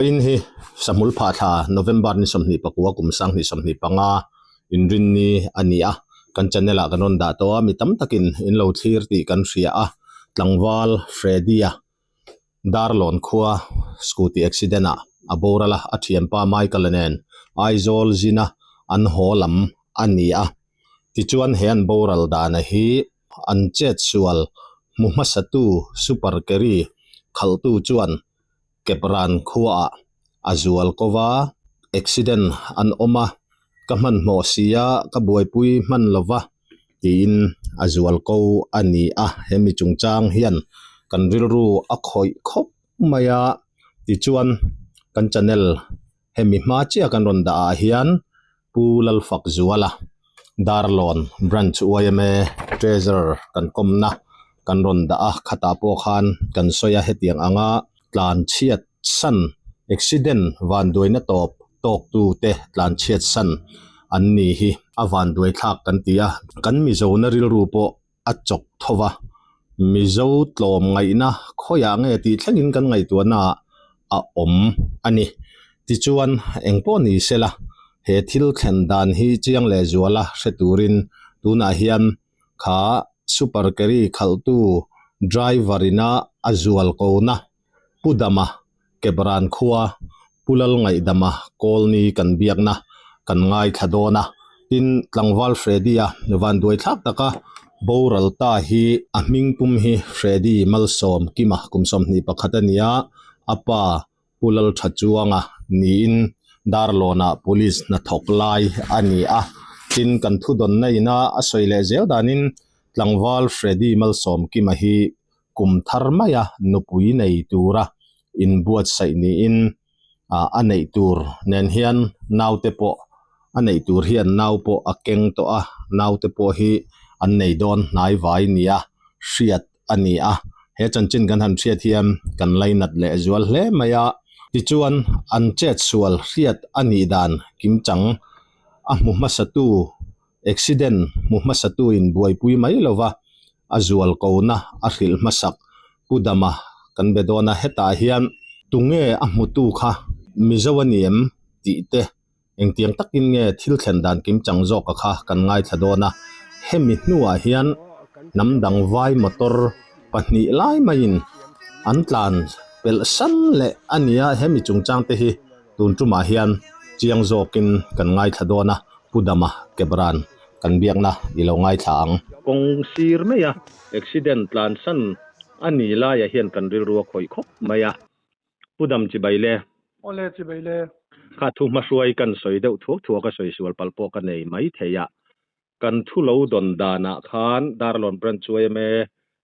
In hi Sahmul phah thla November ni 24 kum 2025 inrinni a ni a, kan channel ah kan rawn dah tawh a, mi tam takin in lo thlir tih kan hria a, tlangval Freddy-a Darlawn khua scooty accident ah a boral a, a thianpa Michael-a nen Aizawl zina an haw lam a ni a, tichuan he an boral dana hi an chetsual hmu hmasatu super carry khalhtu chuan Kepran khuaah a zual ko va, accident an awm a, ka hmanhmawh si a, ka buaipui hman lo va tiin a zual ko a ni a. Hemi chungchang hian kan rilru a khawih khawp mai a, tichuan kan channel hemi hma chiah kan rawn dah ah hian Pu Lalfakzuala Darlawn Branch yma Treasurer kan kawmna kan rawn dah a, khatah pawh khan kan sawi a hetiang anga tlan chhiat san accident vanduaina tawp tawktu te tlan chhiat san an ni hi a vanduai thlak kan ti a, kan Mizona rilru pawh a chawk tho va, Mizo tlawm ngaihna khawiah nge tih thlengin kan ngaihtuahna ah a awm a ni. Tichuan, engpawh ni sela, he thil thlen dan hi chiang leh zuala hre turin tunah hian kha Super Carry khalhtu driver ina a zual kona Pu Dama Kepran khua Pu Lalngaihdama Kawlni kan biakna kan ngaithla dawn a, tin tlangval Freddy-a vanduai thlak taka boral ta hi a hming pum hi Freddy Malsawm Kima kum 21 a ni a, a pa Pu Lalthachuanga niin Darlawnah Police hnathawk lai a ni a, tin kan thudawnna ina a sawi leh zel danin tlangval Freddy Malsawm Kima hi kum thar maia nupui nei tura inbuatsaih niin a neih tur nen hian naute pawh a neih tur hian nau pawh a keng tawh a, naute pawh hi an nei dawn hnai vai nia hriat a ni a, he chanchin kan han hriat hian kan lainat leh zual hle mai a, tichuan an chetsual hriat a nih dan kimchang a hmu hmasatu Accident hmu hmasatuin buaipui mai lova a zual kona a hrilh hmasak Pu Dama kan be dawn a, hetah hian tunge a hmutu kha Mizo a ni em tih te engtiang takin nge thil thlen dan kimchang zawka kha kan ngaithla dawn a, hemi hnuah hian hnam dang vai motor pahnih lai maiin an tlan pelh san leh a ni a, hemi chungchang te hi tun tumah hian chiang zawkin kan ngaithla dawn a. Pu Dama Kebran kan biakna i lo ngaithla ang. Kawng sir mai a, accident tlansan a ni laiah hian kan rilru a khawih khawp mai a. Pu Dam chibai le. Awle chibai le. Kha thu hmahruai kan sawi deuh thuak thuak a sawi sual palh pawh ka nei mai thei a. Kan thu lo dawn danah khan Darlawn Branch yma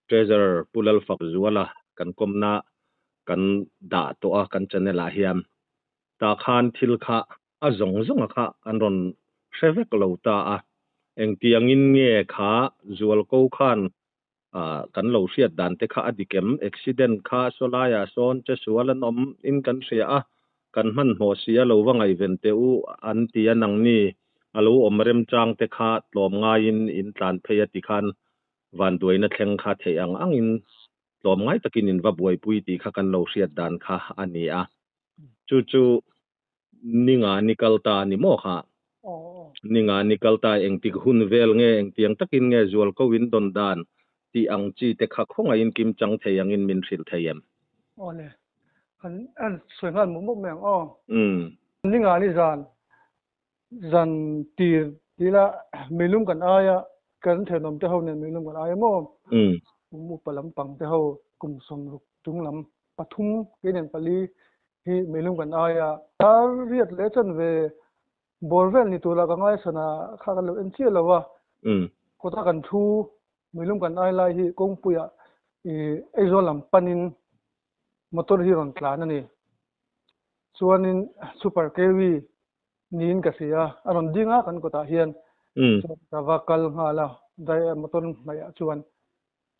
Treasurer Pu Lalfakzuala kan kawmna kan dah tawh a kan channel ah hian. Tah khan thil kha a zawng zawnga kha an rawn hre vek lo ta a, engtiangin nge kha zualko khan kan lo hriat dan te kha a dik em? Accident kha sawlaiah sawn che sual an awm in kan hria a, kan hmanhmawh si a lo va ngaihven teh u an ti a, nangni a lo awm remchang te kha tlawm ngaiin in tlan phei a ti khan vanduaina thleng kha theih ang angin tlawm ngai takin in va buaipui tih kha kan lo hriat dan kha a ni a, chu chu Ninga ni kal ta a ni maw kha? Ninga ni kal ta engtik hun vel nge engtiang takin nge zual ko in dawn dan tih ang chi te kha khawngaihin kim chang thei angin min hrilh thei em? Aw le, kan en sawi nghal mawp mawp mai ang aw. Ninga ni zan, zan tir tih ila meilum kan aia kan thenawm te ho nen meilum kan aia maw? Kum upa lampang te ho kum 60 chung lam pathum kei nen pali hi meilung kan ai a. Dar riat leh chan ve bawr vel ni tur ah ka ngaihsan a, kha kan lo en chiah lo a. Kawta kan thu meilung kan ai lai hi kawngpuiah ih Aizawl lam panin motor hi rawn tlan a ni. Chuanin super carry niin ka hria a, a rawn ding a kan kawtah hian chuan ka va kal nghal a, motor hnaihah chuan.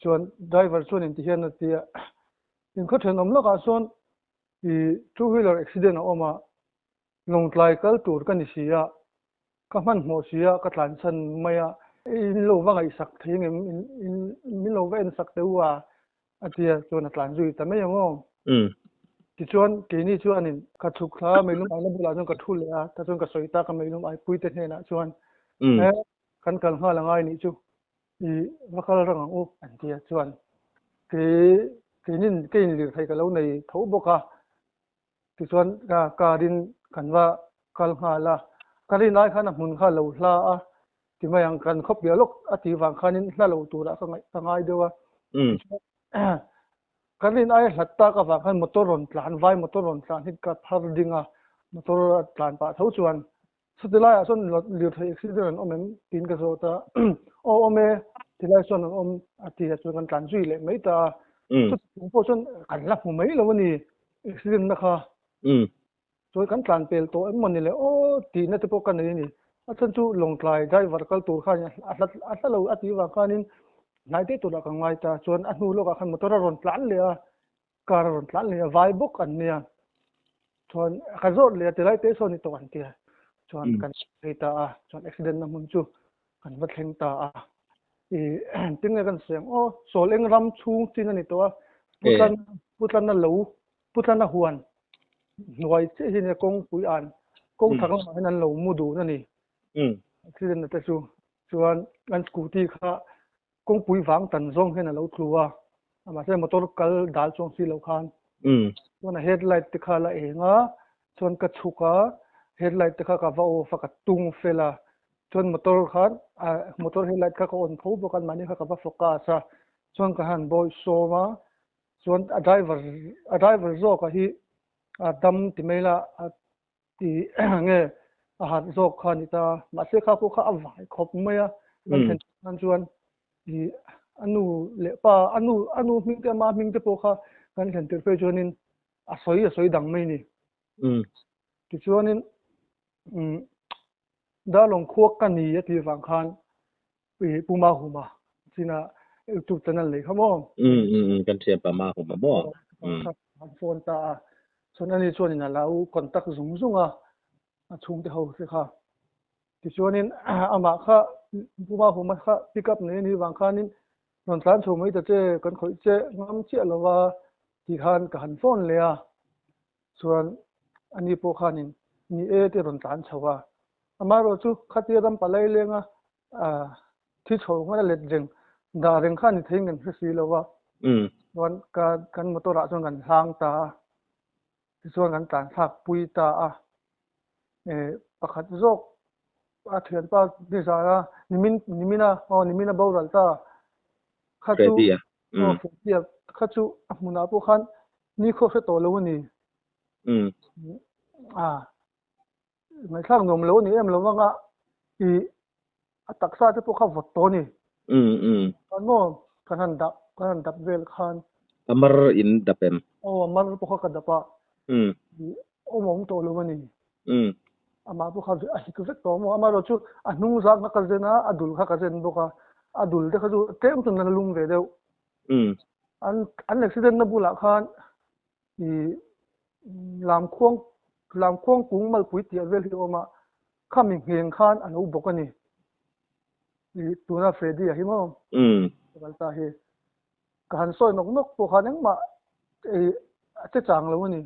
Chuan driver chuan inti hian a ti a, inkhaw thenawm lawkah sawn ih two wheeler accident a awm a, lawngtlai kal tur ka ni si a, ka hmanhmawh si a, ka tlansan mai a, in lo va ngaihsak thei ang em, in min lo va ensak teh u a, a ti a, chuan a tlan zui ta mai ang aw. Tichuan, keini chuanin ka chhuk thla a, meilum aina bulah chuan ka thu leh a, tah chuan ka sawi tak a meilum aipui te hnenah chuan, He, kan kal nghal angai nih chu, i va kal rang ang u, an ti a. Chuan, kei, keinin ka inlirthei ka lo nei tho bawk a, tichuan ka car in kan va kal nghal a, ka rin ai khan a hmun kha a lo hla a, ti mai ang, kan khaw piah lawk a tih vang khanin hla lo turah ka ngaih ka ngai deuh a. Tichuan, Kan rin aia hlat tak avang khan motor rawn tlan, vai motor rawn tlan hi ka phar ding a, motor a tlan pah tho chuan chuti laiah chuan lirthei accident an awm em tiin ka zawt a, aw awm e tilai chuan an awm a ti a chuan kan tlan zui leh mai ta a, chuti chung pawh chuan kan la hmu mai lo a ni accident na kha. Chuan kan tlan pel tawh em mawni le aw tihna te pawh ka nei a ni. A chhan chu Lawngtlai driver kal tur khan a hla a hla lo a tih vang khanin hnai deuh turah ka ngai ta. Chuan a hnu lawkah khan motor a rawn tlan leh a, car a rawn tlan leh a, vai bawk an nia. Chuan ka zawt leh a tilai te sawn i tawh an ti a. Chuan kan phei ta a, chuan accident na hmun chu kan va thleng ta a. I tinge kan sawi ang aw, sawl eng ram chhung chin a ni tawh a, Putlan Putlan a lo Putlan a huan hnuai chiah hi nia kawngpui an kawng thak lamah hian an lo mu dun a ni. Accident na te chu chuan an scooty kha kawngpui vang tan zawng hian a lo tlu a, mahse motor kal dal chuang si lo khan chuan a headlight te kha a la eng a, chuan ka chhuk a, headlight te kha ka va off a ka tung fel a, chuan motor khan motor headlight kha ka on tho bawk a, mahni kha ka va focus a, chuan ka han bawi sawm a, Chuan a driver a driver zawka hi a dam ti mai la a ti nge a harh zawk kha a ni ta mahse kha pawh kha a vai khawp mai a kan thlen khan chuan i a nu leh pa a nu a nu hming te ama hming te pawh kha kan thlen tir phei chuanin a sawi a sawi dang mai a ni. Tichuanin umm Darlawng khua ka ni a tih vang khan i Pu Mahuma china YouTube channel nei kha maw? Um um um kan thian pa Mahuma maw? Um. An phone ta a. Chuan ani chuanin a lo contact zung zung a, a chhungte ho te kha. Tichuanin amah kha Pu Mahuma kha pick up nei a nih vang khanin rawn tlan chho mai ta che, kan khawih che ngam chiah lo va ti khan ka han phone leh a. Chuan ani pawh khanin ni e te rawn tlan chho a. Amaherawhchu khatia ram palai lenga thi chho nghal a let reng dah reng kha ni theiin kan hre si lo va. Chuan ka kan motor ah chuan kan hlang ta a, tichuan kan tlan thlak pui ta a. Pakhat zawk a thianpa nizana nimin nimina aw nimina boral ta kha chu aw Freddy-a kha chu a hmunah pawh khan nikhaw hre tawh lo a ni. A Ngaihthlak nuam lo a ni em lo vang a, i a taksa te pawh kha vawt tawh a ni. Um um. Chuan maw kan han dap kan han dap vel khan. A mar in dap em? Aw a mar pawh kha ka dap a. Um. I awm a awm tawh lo a ni. Um. Amah pawh kha a hik vek tawh maw, amaherawh chu a hnung zang kha ka zen a, a dul kha ka zen bawk a, a dul te kha chu tlem chuan a lum ve deuh. Um. An an accident na bulah khan I lamkhuang lamkhuang kung malpui tih vel hi a awm a, khami ngheng khan a lo bawk a ni. I tuna Freddy-a hi maw? Kal ta hi. Ka han sawi nawk nawk pawh khan engmah i a che chang lo a ni.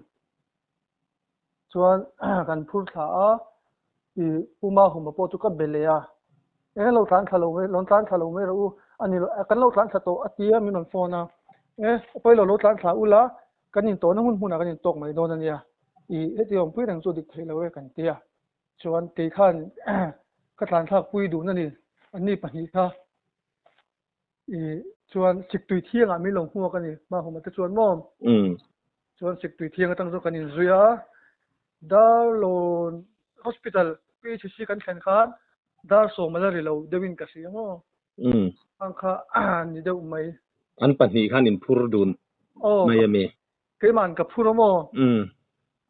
Chuan kan phur thla a, i Pu Mahuma pawh chu ka be leh a, Eng lo tlan thla lo mai, lo tlan thla lo mai rawh u, a ni lo, kan lo tlan thla tawh a ti a, min rawn phone a, e pawi lo lo tlan thla ula, kan intawhna hmun hmunah kan intawk mai dawn a nia, i heti awmpui reng chu dik theih lo e kan ti a, chuan kei khan ka tlan thlak pui duhna a ni, anni pahnih kha I chuan Siktui thiangah min lo hmuak a ni Mahuma te chuan maw? Chuan Siktui thiang atang chu kan inzui a, Darlawn Hospital PHC kan thlen khan dar sawm a la ri lo deuhin ka hria maw? Khang kha ni deuh mai. An pahnih khan inphur dun mai a mi? Keimah'n ka phur a maw?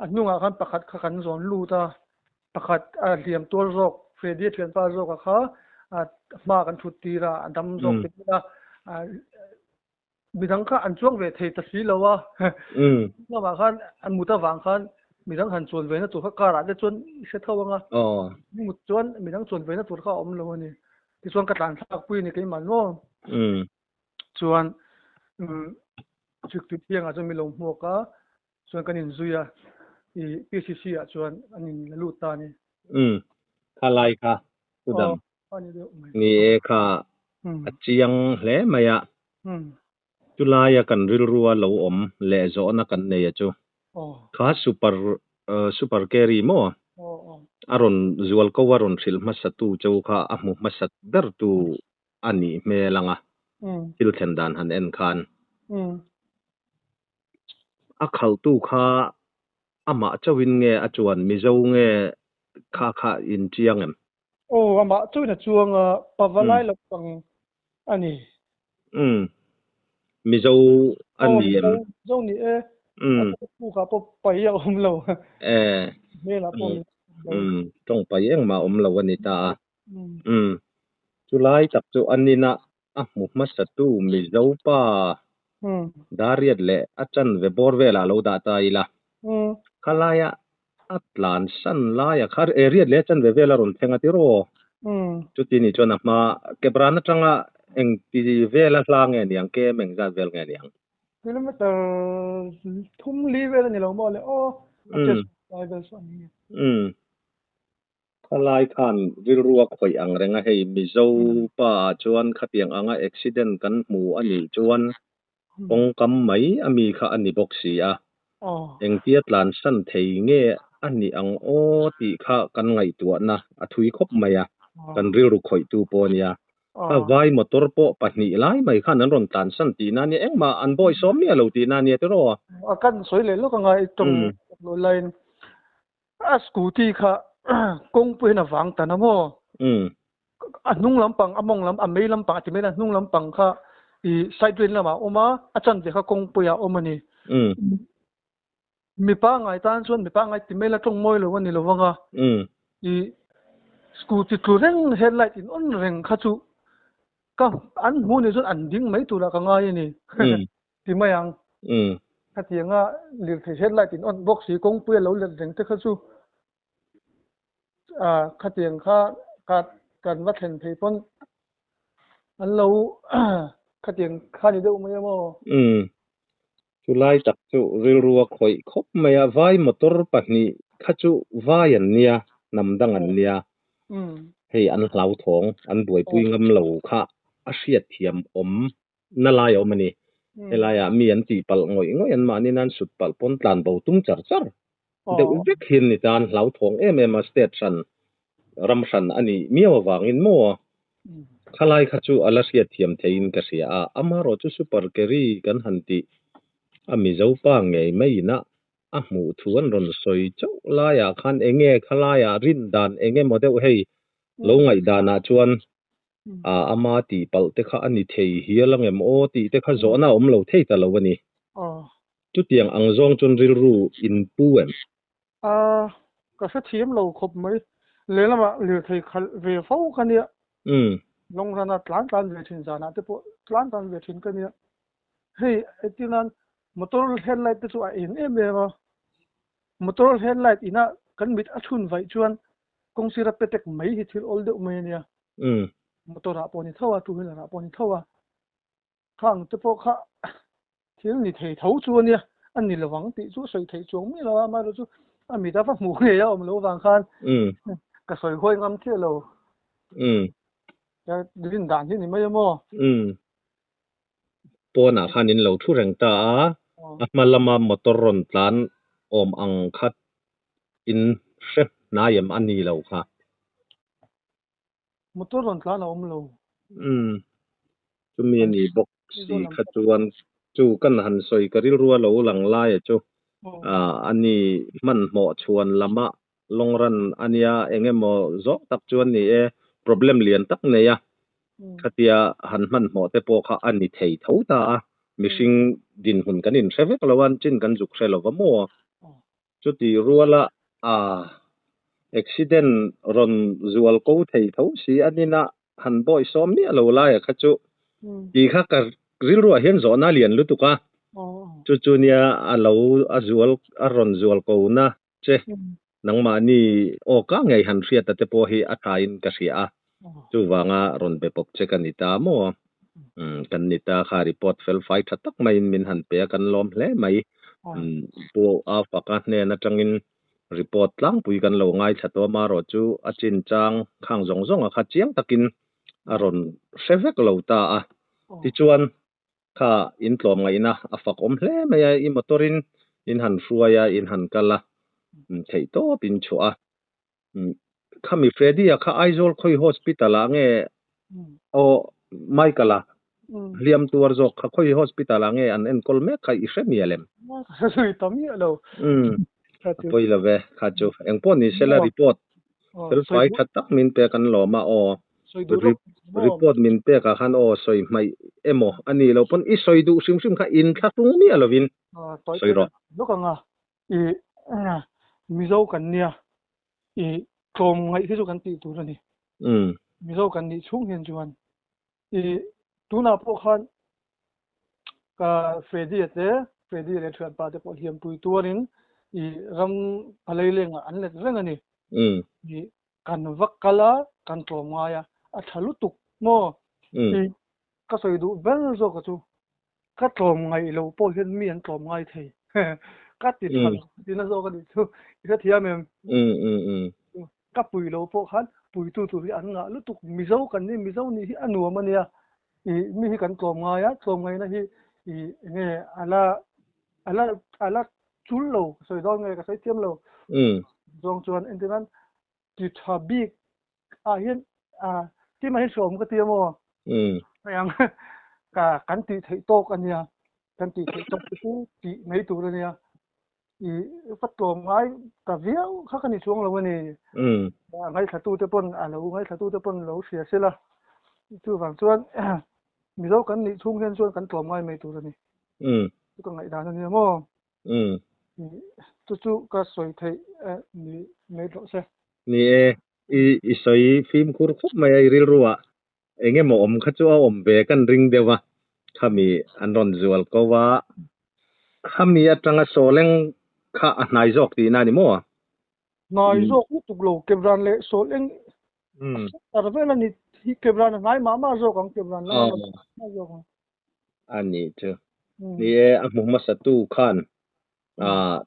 A hnungah khan pakhat kha kan zawn lut a, pakhat a hliam tuar zawk, Freddy a thianpa zawka kha hma kan thut tir a, a dam zawk te a, midang kha an chuang ve thei ta si lo a, lamah khan an mut avang khan midang han chuan ve na tur kha car ah te chuan i hre tho ang a, mut chuan midang chuan ve na tur kha a awm lo a ni. Tichuan ka tlan thlak pui a ni keimah maw? Chuan Chhiktui thiangah chuan min lo hmuak a. Chuan kan inzui a, i PCC ah chuan an in la lut ta a ni. Umm, kha lai kha pu dam. Aw, a ni deuh mai. Ni e, kha a chiang hle mai a. Chulaia kan rilrua lo awm leh zawhna kan nei a chu. Kha super super carry maw? A rawn zual ko a rawn hrilh hmasa tu cheu kha a hmu hmasa ber tu a nih hmel ang a, thil thlen dan han en khan. A khalhtu kha amah chauhin nge a chuan Mizo nge kha kha in chiang em? Aw, amah chauhin a chuang a, Pavalai lampang a ni. Umm, Mizo a ni em? Aw, Mizo ni e. A pukah pawh pai a awm lo. E. Hmelah pawh Mizo a awm lo. Umm, tawng pai engmah a awm lo a ni ta a. Umm, chulai tak chu a nina a hmu hmasatu Mizo pa Dariat leh a chanve bawr velah lo dah ta ila. Khalaia a tlan san laia kha riat leh a chanve vel a rawn thleng a tiraw? Chuti nih chuan a hma Kebran atanga engti vela hla nge niang, KM engzat vel nge niang? Kilometer thum li vel a ni lo maw le aw, a chest lai vel chu a ni. Khalai khan rilru a khawih ang reng a, hei Mizo pa ah chuan khatiang anga accident kan hmu a nih chuan kawngkam mai a mi kha a ni bawk si a, engtia tlansan thei nge a nih ang aw tih kha kan ngaihtuahna a thui khawp mai a, kan rilru khawihtu pawh a nia. Kha vai motor pawh pahnih lai mai khan an rawn tlansan tihna a nia, engmah an bawisawm miah lo tihna a nia tiraw? A kan sawi leh lawk anga i tawng laiin A scooty kha kawngpui hian a vang tan a maw? A hnung lampang, a mawng lam, a mei lampang a ti mai a, hnung lampang kha i side lane lamah a awm a, a chanve kha kawngpui ah a awm a ni. Mipa ngai tan chuan mipa ngai ti mai la tawng mawi lo a ni lo vang a, i scooty tlu reng headlight in on reng kha chu ka an hmuh ni chuan an ding mai turah ka ngai a ni. Ti mai ang. Khatianga lirthei headlight in on bawk si kawngpui a lo let reng te kha chu khatiang kha kan va thlen phei pawn an lo khatiang kha ni deuh mai a maw? Umm. Chulai tak chu rilru a khawih khawp mai a, vai motor pahnih kha chu vai an nia, hnam dang an nia. Hei an hlauthawng, an buaipui ngam lo kha a hriatthiam awm na lai a awm a ni. Helaiah mi an tih palh ngawih ngawih an mahni nan sut palh pawn tlan bo tum char char deuh vek hian ni tan hlauthawng em em a state hran ram hran a nih miau avangin maw khalai kha chu a la hriat thiam theiin ka hria a, amaherawh chu super carry kan han tih a Mizo pa ngei mai ina a hmuh thu an rawn sawi chauh laiah khan enge khalaiah rin dan eng emaw deuh hei lo ngaihdanah chuan A ama tih palh te kha a ni thei hial ang em aw tih te kha zawhna a awm lo thei ta lo a ni. Chutiang ang zawng chuan rilru in pu em? A, ka hrethiam lo khawp mai. Lehlamah lirthei khalh ve fo ka nia. Long run a tlan tlan ve thin zanah te pawh tlan tlan ve thin ka nia. Hei engtin motor headlight te chu a eng em em a. Motor headlight ina kan mit a chhun vaih chuan Kawngsira petek mai hi thil awl deuh mai a nia. Motor ah pawh ni tho a, two wheeler ah pawh ni tho a. Khang te pawh kha thil ni thei tho chu a nia, a ni lo ang tih chu sawi theih chuang miah lo a, amaherawh chu a mit a va hmuh ngei a awm loh avang khan ka sawi huai ngam chiah lo. Ka rin dan hi ni mai a maw? Pawnah khan in lo thu reng ta a, a hma lama motor rawn tlan awm ang khat in hre hnai em a ni lo kha. Motor rawn tlan a awm lo. Umm. Chumi a ni bawk si kha chuan chu kan han sawi ka rilru a lo lang lai a chu a ni hmanhmawh chhuan lama long run a nia eng emaw zawk tak chuan ni e problem lian tak nei a khatia han hmanhmawh te pawh kha a ni thei tho ta a mihring dinhmun kan inhre vek lo a chin kan zuk hre lo va maw chuti ruala a accident rawn zual ko thei tho si a nina han bawisawm miah lo laia kha chu tih kha ka rilruah hian zawhna a lian lutuk a chu chu nia a lo a zual a rawn zual ko na che nangmahni aw ka ngei han hriat a te pawh hi a thain ka hria a chuvanga rawn be pawp che ka ni ta maw kan ni ta kha report fel fai tha tak maiin min han pe a kan lawm hle mai. Pu a faka hnen atangin report tlangpui kan lo ngaithla tawh a, amaherawhchu a chinchang khang zawng zawng a kha chiang takin a rawn hre vek lo ta a. Tichuan kha in tlawm ngaihna a fak awm hle mai a, i motor in in han hruai a, in han kal a, theih tawp in chhuah a. Khami Freddy-a kha Aizawl khawi hospital ah nge aw Michael-a hliam tuar zawk kha khawi hospital ah nge an enkawl mek kha i hre mial em? Ka hre zui ta miah lo. A pawi lo ve kha chu. Engpawh ni sela report felfai tha tak min pek an lawm a aw. Report min pek ah khan aw sawi hmaih emaw a nih loh pawn i sawi duh hrim hrim kha inthlahrung miah lovin sawi rawh. Lawk ang a, I Mizo kan nia, i tlawm ngaih hi chu kan tih tur a ni. Mizo kan nih chhung hian chuan i tunah pawh khan ka Freddy-a te, Freddy leh thianpa te pawh hliampui tuarin i ram palei lengah an let reng a ni. I kan va kal a, kan tlawm ngai a, a tha lutuk maw? I ka sawi duh ber zawk a chu Ka tlawm ngaih lo pawh hian mi an tlawm ngai thei. Ka ti tha lo tina zawk a nih chu. I hrethiam em? Ka pui lo pawh khan puitu tur hi an ngah lutuk. Mizo kan ni, Mizo nih hi a nuam a nia. I mi hi kan tlawm ngai a, tlawm ngaihna hi i enge a la a la a la chul lo ka sawi dawn nge ka sawi thiam lo. Zawng chuan entirnan ti tha bik ah hian ah ti mai hrawm ka ti a maw hei ang ka kan tih theih tawk a nia kan tih theih tawk te chu tih mai tur a nia i va tlawm ngai ta viau kha ka ni chuang lo a ni a ngaithla tu te pawn a lo ngaithla tu te pawn lo hria sela chuvang chuan Mizo kan nih chhung hian chuan kan tlawm ngai mai tur a ni chu ka ngaihdan a nia maw. Chu chu ka sawi theih ni mai rawh se. Ni e, i i sawi fimkhur khawp mai a, i rilru ah eng emaw awm kha chu a awm ve kan ring deuh a, khami an rawn zual ko a, khami atanga sawleng kha a hnai zawk tihna a ni maw? Hnai zawk lutuk lo, Kebran leh sawleng a tar vel a ni hi, Kebran a hnai mah mah zawk ang, Kebran lam a hnai zawk ang. A ni chu. Ni e, a hmu hmasa tu khan ah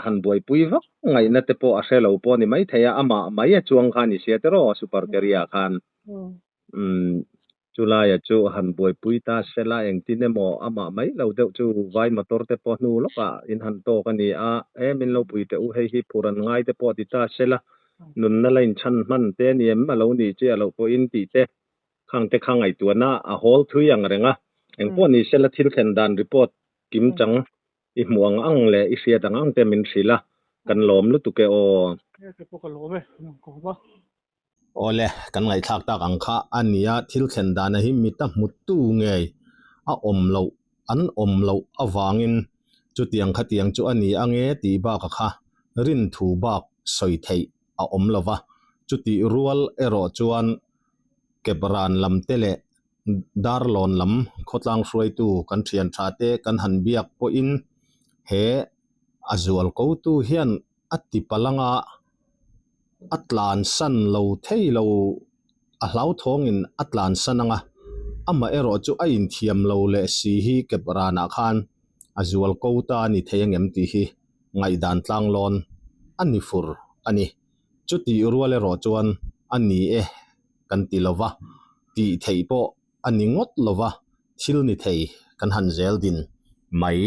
han buaipui vak ngaihna te pawh a hre lo pawh a ni maithei a, amah mai a chuang kha a ni sia tiraw super carrier ah khan. Umm chulaia chu han buaipui ta sela engtin emaw amah mai lo deuh chu vai motor te pawh hnu lawkah in han tawk a ni a, e min lo pui teh u hei hi phur an ngai te pawh ti ta sela nunna la inchhan hman te a ni em a lo nih chiah loh pawhin tih te Khang te kha ngaihtuahna a hawl thui ang reng a, engpawh ni sela thil thlen dan report kim chang i hmuh ang ang leh i hriat ang ang te min hrilh a, kan lawm lutuk e aw. He pawh ka lawm e, min kawm a. Awle, kan ngaihthlak tak ang kha a nia, thil thlen dana hi mita hmutu ngei a awm loh, an awm loh avangin chutiang khatiang chu a ni ange tih baka kha rinthu bak sawi theih a awm lo va, chutih rual erawh chuan Kepran lam te leh Darlawn lam khawtlang hruaitu kan thian tha te kan han biak pawhin he a zual kotu hian a ti palanga a tlansan lo thei lo, a hlauthawngin a tlansan anga amah erawh chu a inthiam lo leh si hi Kepranah khan a zual ko ta a ni thei angem tih hi ngaihdan tlanglawn a ni fur a ni. Chutih rual erawh chuan a ni e kan ti lo va, tih theih pawh a ni ngawt lo va, thil ni thei kan han zel din mai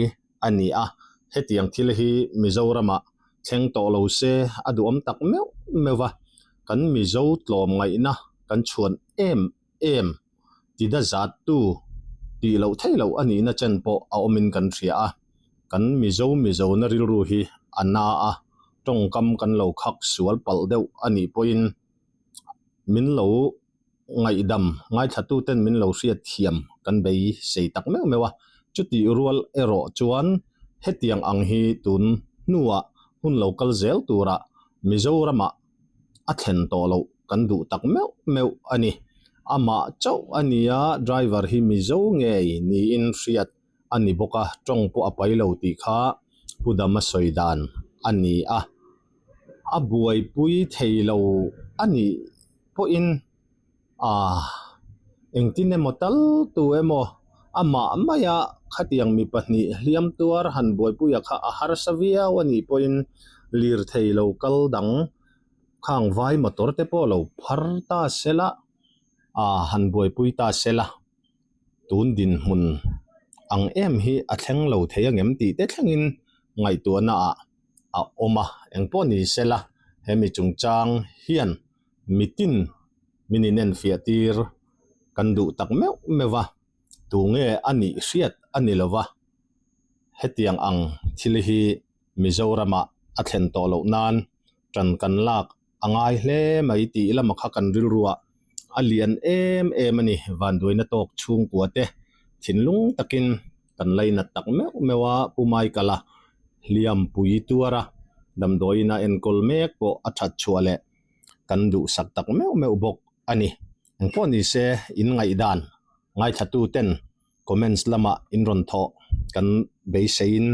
a ni a. Hetiang thil hi Mizoramah thleng tawh lo se a duhawm tak meuh meuh va, kan Mizo tlawmngaihna kan chhuan em em tida zattu tih loh theih loh a nihna chen pawh a awmin kan hria a, kan Mizo Mizona rilru hi a na a, tawngkam kan lo khak sual palh deuh a nih pawhin min lo ngaihdam ngaithlatuten min lo hriat thiam kan beisei tak meuh meuh a, chutih rual erawh chuan hetiang ang hi tun hnuah hun lo kal zel turah Mizoramah a thlen tawh loh kan duh tak meuh meuh a ni. Amah chauh a nia driver hi Mizo ngei niin hriat a ni bawk a, tawng pawh a pai lo tih kha Pu Dama sawi dan a ni a. A buaipui thei lo a nih pawhin aah engtin emaw tal tu emaw. Amah maia khatiang mi pahnih hliam tuar han buaipuia kha a harsa viau a nih pawhin lirthei lo kal dang khang vai motor te pawh lo phar ta sela, aa han buaipui ta sela tun dinhmun ang em hi a thleng lo thei angem tih te thlengin ngaihtuahna ah a awm a, engpawh ni sela hemi chungchang hian mitin min inenfiah tir kan duh tak meuh meuh va, tunge a nih hriat a ni lo va, hetiang ang thil hi Mizoramah a thlen tawh loh nan tan kan lak a ngai hle mai tih lama kha kan rilruah a lian em em a ni. Vanduaina tawk chhungkua te thinlung takin kan lainat tak meuh meuh a, Pu Michael-a hliampui tuara damdawiin a enkawl mek pawh a that chhuah leh kan duhsak tak meuh meuh bawk a ni. Engpawh ni se in ngaihdan ngaithla ten comments lamah in rawn thawh kan beiseiin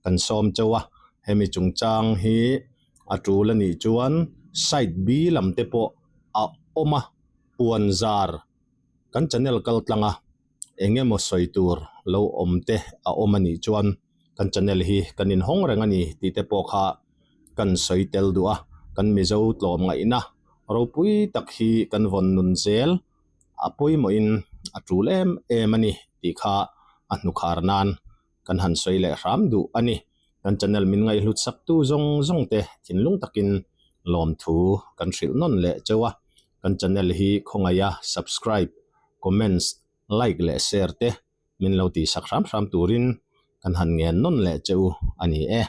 kan sawm chauh a, hemi chungchang hi a tul a nih chuan side B lam te pawh a awm a, puan zar kan channel kal tlang a eng emaw sawi tur lo awm te a awm a nih chuan kan channel hi kan inhawng reng a ni tih te pawh kha kan sawi tel duh a, kan Mizo tlawm ngaihna ropui tak hi kan vawn nun zel. A pawimawhin a tul em em a ni tih kha a hnukhar nan kan han sawi leh hram duh a ni. Kan channel min ngaihhlut saktu zawng zawng te thinlung takin lawmthu kan hrilh nawn leh cheu a. Kan channel hi khawngaih a subscribe, comments, like leh share te min lo tihsak hram hram turin kan han ngen nawn leh cheu a ni e.